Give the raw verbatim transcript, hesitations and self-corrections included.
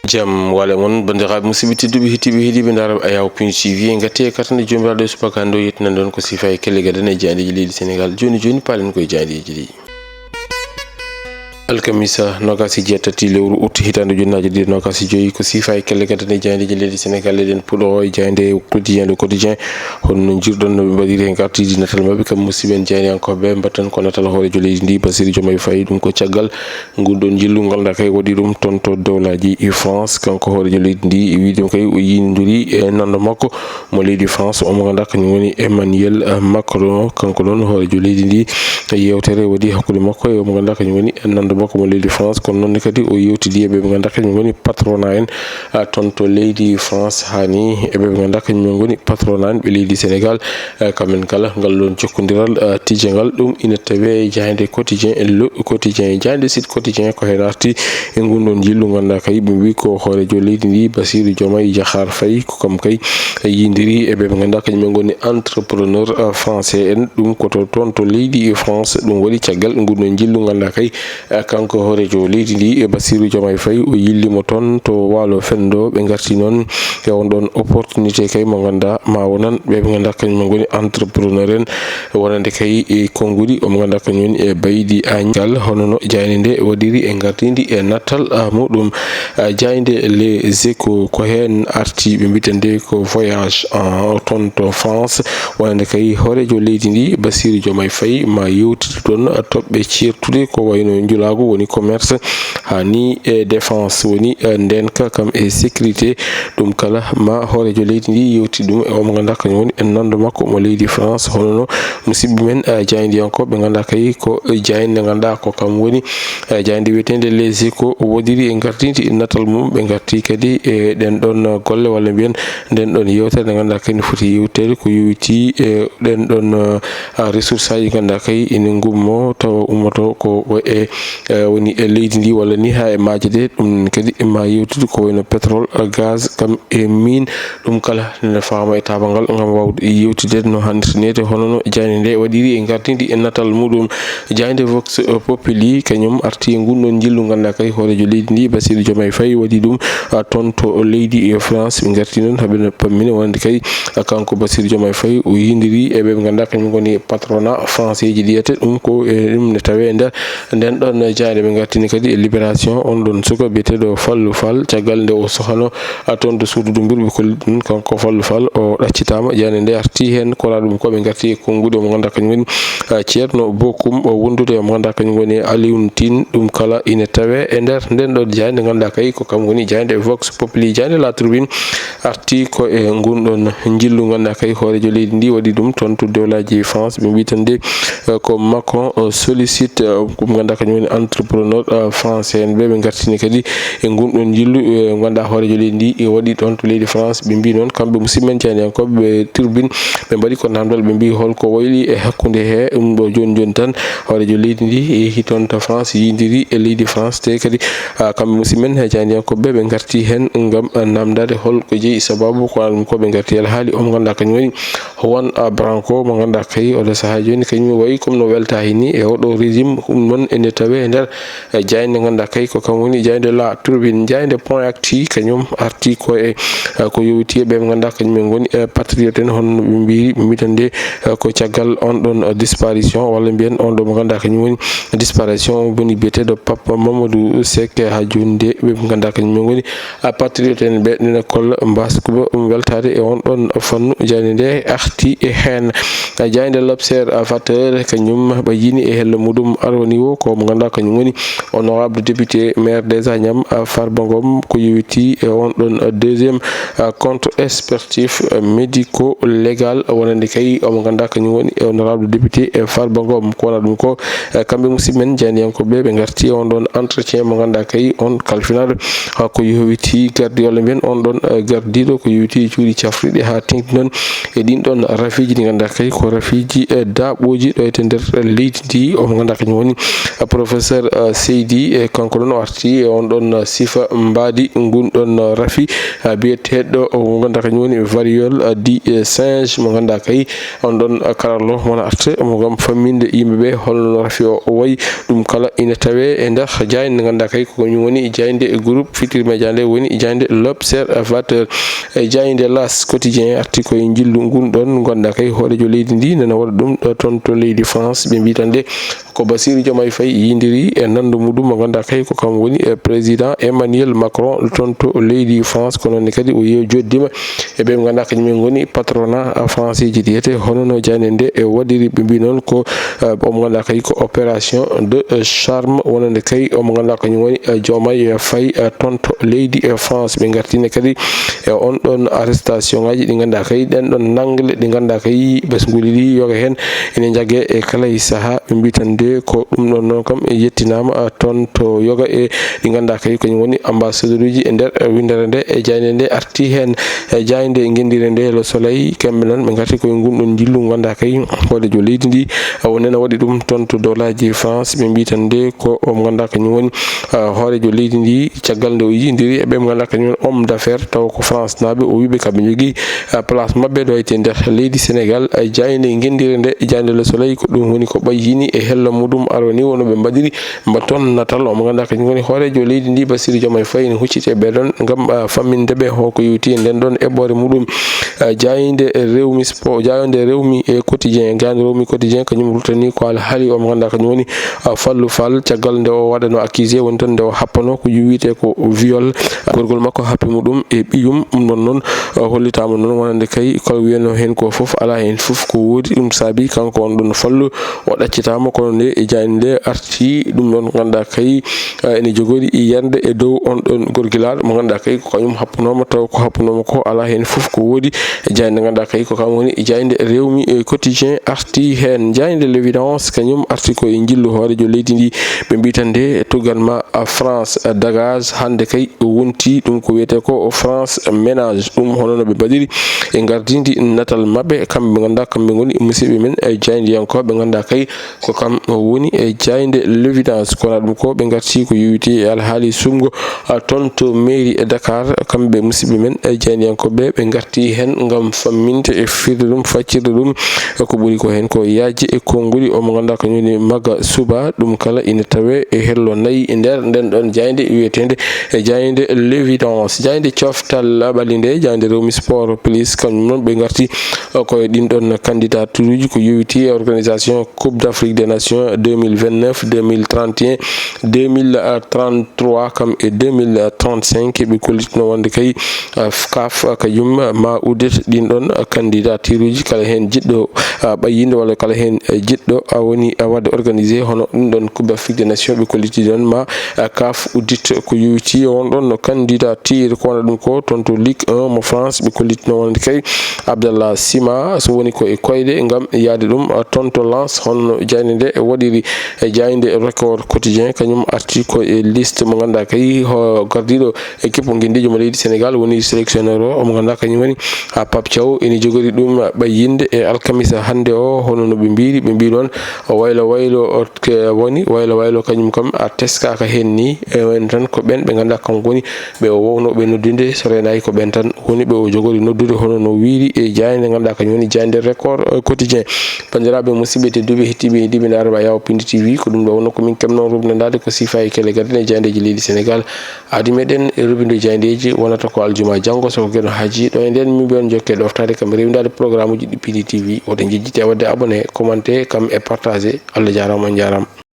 Jam wale mon, banndiraaɓe musidɓe tedduɓe, heɗiiɓe, heɗiiɓe ndaarooɓe Ayaw Punc T V, en ngatti e katane Joomiraaɗo e subaka hannde o yettinan ɗon ko siifa e kellegel e jaayndeeji leydi Senegaal. Jooni jooni, paalen ko e jaayndeeji ɗi. Alkamisa, noogaas e jeetati lewru ut, hitaande ujunnaaje ɗiɗi e noogaas e joy, ko siifa e kellegel e jaayndeeji leydi Senegaal, eɗen puɗɗoo e jaaynde Quotidien, Le Quotidien. Hono no njirɗon no ɓe mbaɗiri e ngartiiji natal maɓɓe, kam musidɓe en jaayndiyankooɓe, mbaɗten ko natal hooreejo leydi ndi, Bassirou Diomaye Faye, ɗum ko caggal ngun ɗon njillu ngal nda kay waɗi ɗum toon to dowlaaji e France. Kanko hooreejo leydi ndi, e wiide kay o yiyondiri e nanndo makko mo leydi France, o mo ngannduɗaa kañum woni Emmanuel, eh, Macron. Kanko ɗon hooreejo leydi ndi, yewtere waɗi hakkunde makko e o mo ngannduɗaa kañum woni nanndo makko mo leydi France. Kono noon ne kadi o yewtidi e ɓe ɓe ngannduɗaa kañum woni patronat en, ah, toon to leydi France, haa ni e ɓe ɓe ngannduɗaa kañum ngoni patronat en ɓe leydi Senegaal. Eh, kamɓe kala ngal ɗon jokkondiral, eh, tijjangal ɗum ina tawee e jaaynde Quotidien, Le Quotidien, jaaynde Sud Quotidien ko heen arti e ngun ɗon njillu ngannduɗaa kay ɓe mbii ko hooreejo leydi ndi Bassirou Diomaye Diakhar Faye, ko kam kay yiyondiri e ɓe ɓe ngannduɗaa kañum en ngoni entrepreneur, eh, français en, ɗum ko to toon to leydi e France. Ɗum waɗi caggal ngun ɗon njillu ngannduɗaa kay, eh, kanko hooreejo leydi ndi, eh, Bassirou Diomaye Faye, o yilli mo toon to waalo fenndo. Ɓe ngarti noon e on ɗon opportunité kay mo ngannduɗaa ma wonan ɓe ɓe ngannduɗaa kañum en ngoni entrepreneur en, wonande kay e konnguɗi o mo ngannduɗaa kañum woni e Baydi Agnal, hono no jaaynde nde waɗiri e ngartindi e natal, ah, muɗum. Ah, jaaynde Les Échos ko heen arti, ɓe mbiyata nde ko voyage en toon to France, wonande kay hooreejo leydi ndi Bassirou Diomaye Faye ma yewtidu toon toɓɓe ceertuɗe ko wayno njulaagu woni commerce, haa ni e défense woni, eh, ndeenka kam e sécurité. Ɗum kala ma hooreejo leydi ndi yewti ɗum e o mo ngannduɗaa kañum woni e nanndo makko mo leydi France. Hono no musidɓe men, eh, jaayndiyankooɓe ngannduɗaa kay ko jaaynde ngannduɗaa ko kam woni, eh, jaaynde wiyeteende Les Échos waɗiri e ngartindi natal mum. Ɓe ngarti kadi e ɗen ɗon golle walla mbiyen nden ɗon yewtere nde ngannduɗaa kay ne foti yewteede ko yowiti e ɗen ɗon, eh, ressource aji ngannduɗaa kay ene ngummo tawa ummoto ko e, eh, woni e leydi ndi walla ni haa e maaje ɗe. Ɗum kadi ma yewtude ko wayno pétrole, eh, gaz kam e mine. Ɗum kala ene faama e tabangal ngam wawde yewtide no hannirta neede hono no jaaynde nde waɗiri e ngartindi e natal muɗum. Jaaynde Vox Populi kañum arti e ngun ɗon njillu ngannduɗaa kay hooreejo leydi ndi Bassirou Diomaye Faye waɗi ɗum, ah, toon to leydi e France. Ɓe ngarti noon haa ɓe pammina wonande kay, ah, kanko Bassirou Diomaye Faye o yiyondiri e ɓe ɓe ngannduɗaa kañum ngoni patronat français ji ɗi wiyata ɗum ko e ɗum ne tawee e nder nden ɗon jaaynde. Ɓe ngartini kadi e Libération on ɗon suka biyeteeɗo Fallou Fall, caggal nde o sohano, ah, toon to suudu dumbirɓe kolli ɗum kanko Fallou Fall o ɗaccitaama. Jaaynde nde arti heen ko ɗum ko ɓe ngarti e konnguɗi o mo ngannduɗaa kañum woni, ah, Ceerno Bokum o wondude o mo ngannduɗaa kañum woni Alioune Tine. Ɗum kala ina tawee e nder nden ɗon jaaynde ngannduɗaa kay ko kam woni jaaynde Vox Populi. Jaaynde La Tribune arti ko e ngun ɗon njillu ngannduɗaa kay hooreejo leydi ndi waɗi ɗum toon to dowlaaji France. Ɓe mbii tan de, eh, ko Macron, eh, sollicite, eh, ko ngannduɗaa kañum woni entrepreneur, eh, français en ɓe. Ɓe ngartini kadi e ngun ɗon njillu, eh, ngannduɗaa hooreejo leydi ndi e waɗi toon to leydi France. Ɓe mbii noon kamɓe musidɓe men jaayndiyankooɓe Tribune, ɓe mbaɗi ko namdal, ɓe mbii holko wayli e hakkunde he ɗum ɗo jooni jooni tan hooreejo leydi ndi e yehi toon to France, yiyondiri e leydi France. Te kadi, ah, kamɓe musidɓe men he jaayndiyankooɓe ɓe ngarti heen ngam, ah, namdaade hol ko jeyi sababu ko ɗum ko ɓe ngarti alhaali o mo ngannduɗaa kañum woni Juan, ah, Branco mo ngannduɗaa kay oɗo sahaa jooni kañum wayi comme no weltaaki ni e oɗo régime. Ɗum noon ene tawee e nder, eh, jaaynde ngannduɗaa kay ko kam woni jaaynde La Tribune. Jaaynde Point Actu kañum arti ko e, eh, ko yowiti e ɓe ngannduɗaa kañum en ngoni, eh, patriote en hono no ɓe mbiiri, ɓe mbii tan de, eh, ko caggal on ɗon, eh, disparition walla mbiyen on ɗo mo ngannduɗaa kañum woni disparition woni biyeteeɗo Pape Mamadou Seck. Haa jooni de ɓe ngannduɗaa kañum en ngoni, ah, patriote en ɓe nene kolla mbaskuba um weltaade e on ɗon fannu. Jaaynde nde arti e heen. Ah, jaaynde L'Observateur kañum ɓe yini e helle muɗum aroni o ko mo ngannduɗaa kañum woni honorable député maire des Agnam, ah, Farba Ngom ko yowiti e on ɗon, ah, deuxième, ah, compte sportif, ah, médico légal wonande kay omo ngannduɗaa kañum woni honorable député, eh, Farba Ngom. Ko wona ɗum ko, eh, kamɓe musidɓe men jaayndiyankooɓe ɓe ngarti e on ɗon entretien mo ngannduɗaa kay on kalfinaaɗo, ah, ko yowiti gardi walla mbiyen on ɗon, eh, gardiiɗo ko yowiti e cuuɗi cafrirɗi haa teŋti noon e ɗin ɗon rafiiji ɗi ngannduɗaa kay ko rafiiji, eh, daaɓooji ɗo e nder leydi ndi. Omo ngannduɗaa kañum woni, eh, professeur Professeur, eh, Seydi, eh, kanko ɗon o arti e on ɗon, eh, sifa mbaadi ngun ɗon, eh, rafi, eh, biyeteeɗo o mo ngannduɗaa kañum woni variole, eh, du, eh, singe mo ngannduɗaa kay on ɗon, eh, karallo mona arte mo ngam famminde yimɓe ɓe holno rafi o, o wayi. Ɗum kala ina tawe e nder jaaynde nde ngannduɗaa kay ko kañum woni jaaynde groupe Futurs Médias nde woni jaaynde L'Observateur. E jaaynde L'As Quotidien arti koye njillu ngun ɗon ngannduɗaa kay hooreejo leydi ndi nana waɗa ɗum ɗo toon to leydi France. Ɓe mbi tan de ko Bassirou Diomaye Faye yindiri e nanndo muɗum mo ngannduɗaa kay ko kam woni e président Emmanuel Macron toon to leydi France. Kono ne kadi o yeew joddima e ɓe ɓe ngannduɗaa kañumen ngoni patronat français ji wiyete hono no jaaynde nde e waɗiri. Ɓe mbi noon ko, eh, omo ngannduɗaa kay ko opération de, eh, charme wonande kay omo ngannduɗaa kañum woni, eh, Diomaye Faye, eh, toon to leydi, eh, France. Ɓe ngartine kadi e on ɗon arrestation ngaji ɗi ngannduɗaa kay ɗen ɗon nangle ɗi ngannduɗaa kay basguli ɗi yoga heen ene njagge e kala e sahaa. Ɓe mbi tan de ko ɗum ɗon noon kam e yettinaama, ah, toon to yoga e ɗi ngannduɗaa kay kañum woni ambassadeur uji e nder, eh, winndere nde e jaaynde nde arti heen. E jaaynde ngenndire nde Le Soleil kamɓe noon ɓe ngarti koye ngun ɗon njillu ngannduɗaa kay hooreejo leydi ndi, ah, o nena waɗi ɗum toon to dowlaaji France. Ɓe mbi tan de ko omo ngannduɗaa kañum woni, ah, hooreejo leydi ndi caggal nde o yindiri e ɓe mo ngannduɗaa kañum woni homme d'affaires taw ko France naaɓe o wiɓe kamɓe njogii, ah, place maɓɓe ɗo e nder leydi Sénégal. Ah, jaaynde ngenndire nde jaaynde Le Soleil ko ɗum woni ko ɓayyini e hello muɗum aro ni wonno ɓe mbaɗiri mba toon natal omo ngannduɗaa kañum woni hooreejo leydi ndi Bassirou Diomaye Faye ne hucciti e ɓee ɗon ngam, ah, famminde ɓe hoko yewti e nden ɗon eɓɓore muɗum. Ah, jaaynde rewmi spo-, jaaynde rewmi e quotidien, jaaynde rewmi quotidien kañum rutani ko alhaali omo ngannduɗaa kañum woni, ah, Fallou Fall caggal nde o waɗano accusé woni tan nde o happano ko wiyete ko viol. Gorgol makko happi muɗum e ɓiyum ɗum ɗon noon, ah, hollitaama noon wonande kay kala wiyano heen ko fof alaa heen fof ko woodi ɗum saabi kanko on ɗon Fallou o ɗaccitaama kono nde e jaaynde nde arti ɗum ɗon ngannduɗaa kay, eh, ene jogori yerde e dow on ɗon gorgilaaɗo mo ngannduɗaa kay ko kañum happunooma taw ko happunooma ko alaa heen fof ko woodi. Jaaynde ngannduɗaa kay ko kam woni jaaynde rewmi e quotidien arti heen. Jaaynde L'Évidence kañum arti ko e njillu hooreejo leydi ndi ɓe mbi tan de tugal ma, ah, France, ah, dégage hannde kay o wonti ɗum ko wiyete ko France ménage ɗum hono no ɓe mbaɗiri e ngardindi natal maɓɓe kamɓe ngannduɗaa kamɓe ngoni musidɓe men e jaayndiyankooɓe ngannduɗaa kay ko kam woni e jaaynde L'Évidence. Kono ɗum ko ɓe ngarti ko yowiti e alhaali sumgo, ah, toon to mairie e Dakar kamɓe musidɓe men e jaayndiyankooɓe ɓe ngarti heen ngam famminde e firde ɗum faccirde ɗum e ko ɓuri ko heen ko yaaji e konnguli omo ngannduɗaa kañum woni Maga Suba. Ɗum kala ina tawe e hello nayi e nder nden ɗon jaaynde wiyeteende e jaaynde L'Évidence. Jaaynde coftal ɓalli nde jaaynde rewmi sport plus kañum noon ɓe ngarti, eh, koye ɗin ɗon candidature uji ko yowiti e organisation Coupe d'Afrique des Nations deux mille vingt-neuf, deux mille trente et un, deux mille trente-trois kam e deux mille trente-cinq. Ɓe kollitno wonde kay, ah, CAF, ah, kañum, ah, ma uddet ɗin ɗon, ah, candidature uji kala heen jiɗɗo, ah, ɓayyinde walla kala heen, eh, jiɗɗo, ah, woni, ah, waɗde organisé hono ɗum ɗon Coupe d'Afrique des Nations ɓe kolliti ɗon ma, ah, CAF uddit ko yowiti on ɗon no candidature ko wona ɗum ko toon to Ligue un mo France ɓe kollitno wonde kay Abdallah Sima so woni ko e koyɗe ngam yaade ɗum, ah, toon to Lens hono no jaaynde nde waɗiri e jaaynde Record Quotidien kañum arti ko e liste mo ngannduɗaa kay ho gardiiɗo équipe ngendiijo mo leydi Sénégal woni sélectionneur o, omo ngannduɗaa kañum woni, ah, Pape Thiaw ene jogori ɗum ɓayyinde e alkamisa hannde o, hono no ɓe mbiri, ɓe mbi noon waylo waylo o ke woni, waylo waylo kañum kam a teskaka heen ni, e wayno tan ko ɓen ɓe ngannduɗaa kanko woni ɓe o wownooɓe noddude, so reenaaki ko ɓen tan woni ɓe o jogori noddude, hono no wiiri e jaaynde ngannduɗaa kañum woni jaaynde Record, eh, Quotidien. Banndiraaɓe musidɓe tedduɓe, heɗtiiɓe, heɗiiɓe Daara Ba Yaw Pindi T V, ko ɗum ɗo wonno ko min keɓnoo rubnandaade ko sifa e kele gaden e jaayndeeji leydi Sénégal. Aadi meɗen e rubindo jaayndeeji wonata ko aljuma janngo, so ko geɗo haaji ɗo e nden min mbiyon jokke ɗoftaade kam rewindaade programme uji ɗi Pindi T V. Woɗen jejjite e waɗde abonné, commenté kam e partagé. Allah jaaraama, on jaaraama.